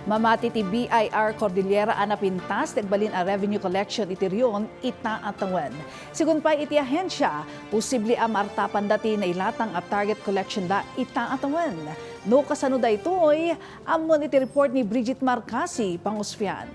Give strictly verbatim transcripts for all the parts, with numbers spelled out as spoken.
Mamati ti B I R Cordillera a napintas ti agbalin a revenue collection iti rehiyon ita a tawen. Sigun pay iti ahensya, posible a maartapanda ti nailatang a target collectionda ita a tawen. No kasano daytoy, ammon iti report ni Bridget Marcasi, Pangusfian.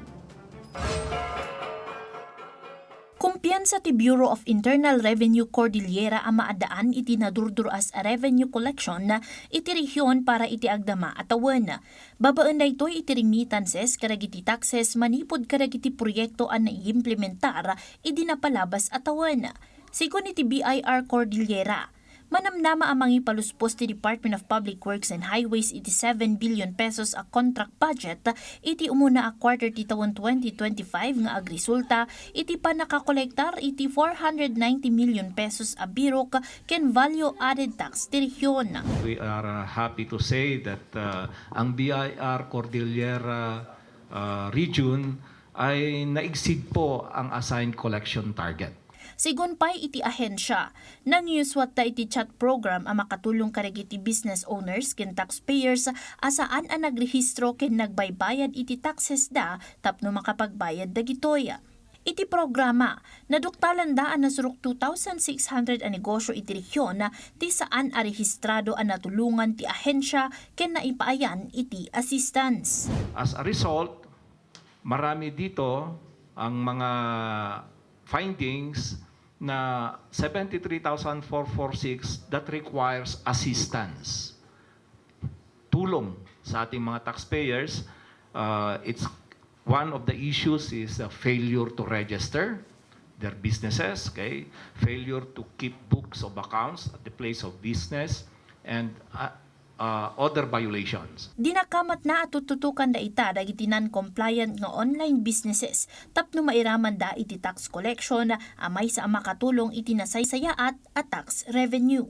Kumpiyansa ti Bureau of Internal Revenue Cordillera a maaddaan iti nadurdur-as a revenue collection iti rehiyon para iti agdama a tawen. Babaen daytoy iti remittances kadagiti taxes manipud kadagiti proyekto a naiimplementar idi napalabas a tawen. Sigun iti B I R Cordillera, manamnama a mangipaluspos ti Department of Public Works and Highways iti seven billion pesos a contract budget iti umuna a quarter ti tawen twenty twenty-five nga agresulta iti pannakakolektar iti four hundred ninety million pesos a birok ken value-added tax ti rehiyon. We are uh, happy to say that uh, ang B I R Cordillera uh, region ay na-exceed po ang assigned collection target. Sigun pay iti ahensya, nangyuswatta iti chat program a makatulong kadagiti business owners ken taxpayers a saan a nagrehistro ken nagbaybayad iti taxesda tapno makapagbayad dagitoy. Iti programa, naduktalanda a nasurok two thousand six hundred a negosyo iti rehiyon ti saan a rehistrado a natulongan ti ahensya ken naipaayan iti assistance. As a result, marami dito ang mga findings na seventy-three thousand four forty-six that requires assistance. Tulong sa ating mga taxpayers, uh, it's one of the issues is a failure to register their businesses, okay? Failure to keep books of accounts at the place of business, and uh, uh, other violations. Dinakamatna a tuttutukan dayta dagiti non-compliant nga online businesses tapno mairamanda iti tax collection a maysa a makatulong iti nasaysayaat a tax revenue.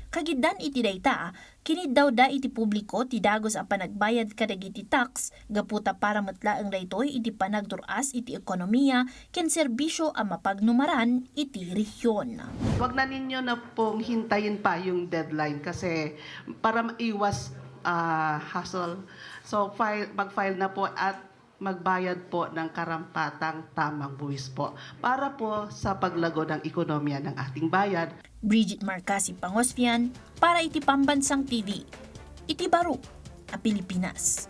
Kagiddan iti dayta, kiniddawda iti publiko ti dagus a panagbayad kadagiti tax gapu ta para met laeng daytoy iti panagdur-as iti ekonomiya ken serbisyo a mapagnumaran iti rehiyon. Wag na ninyo na pong hintayin pa yung deadline kasi para maiwas ah, hassle. So file, mag-file na po at magbayad po ng karampatang tamang buwis po para po sa paglago ng ekonomiya ng ating bayan. Bridget Marcasi Pangosfian para iti Pambansang T V, iti baro a Pilipinas.